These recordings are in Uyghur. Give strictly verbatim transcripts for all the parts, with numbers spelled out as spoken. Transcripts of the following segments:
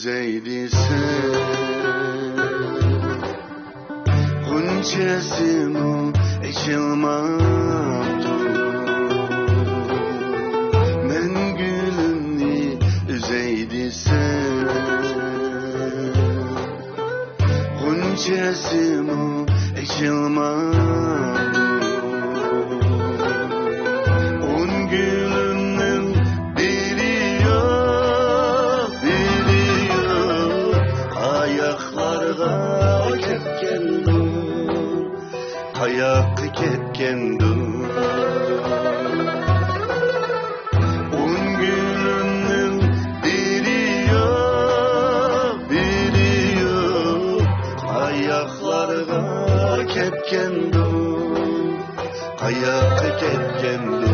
ئۈزەي دېسەم، غۇنچەسىمۇ ئېچىلماپتۇ. مەن گۈلۈمنى ئۈزەي دېسەم، غۇنچەسىمۇ ئېچىلماپتۇ. ئۇن گۈلۈمنىڭ دىلى يوق، دىلى يوق. قاياقلارغا كەتكەندۇ، قاياققا كەتكەندۇ؟ ئۇن گۈلۈمنىڭ دىلى يوق، دىلى يوق. قاياقلارغا كەتكەندۇ؟ قاياققا كەتكەندۇ؟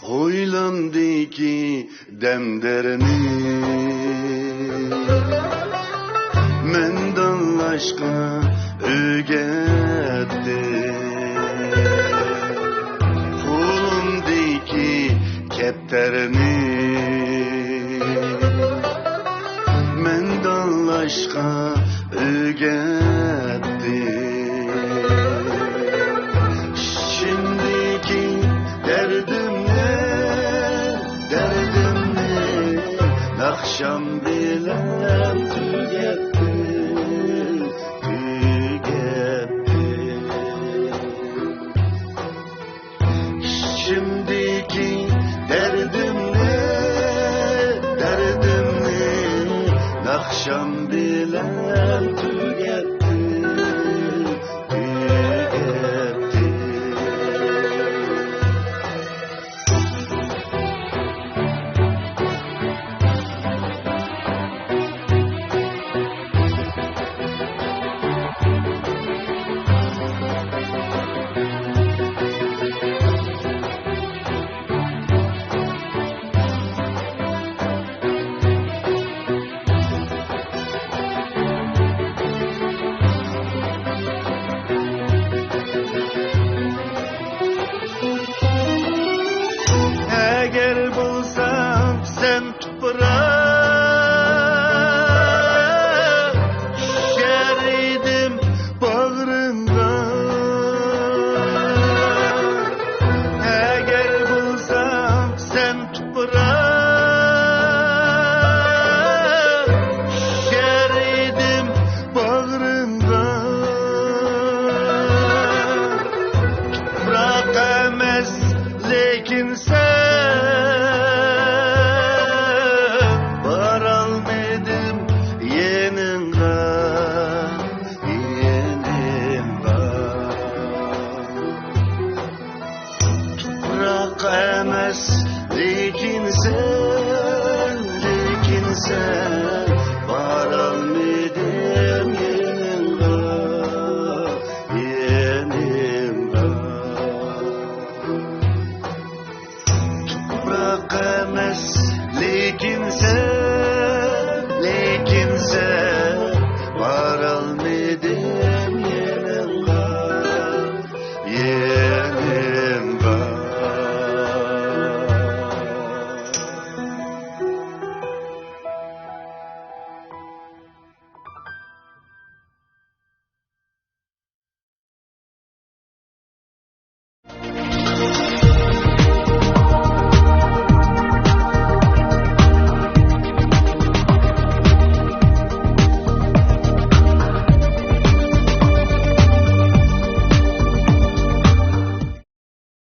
ھويلامدىكى دەمدەرنى مەن دانلاشقا ئۆگەتتىم. قولۇمدىكى كەپتەرنى مەن دانلاشقا ئۆگەتتىم. ئىچىمدىكى دەردىمنى، دەردىمنى ناخشام بىلەن تۈگەتتىم، تۈگەتتىم. ئىچىمدىكى دەردىمنى، دەردىمنى ناخشام بىلەن تۈگەتتىم، تۈگەتتىم. ئەگەر بولساڭ سەن تۇپراق، چۈشەر ئىدىم باغرىڭغا. ئەگەر بولساڭ سەن تۇپراق، چۈشەر ئىدىم باغرىڭغا. تۇپراق ئەمەس، لېكىن سەن، بارالمىدىم يېنىڭغا، يېنىڭغا. تۇپراق ئەمەس،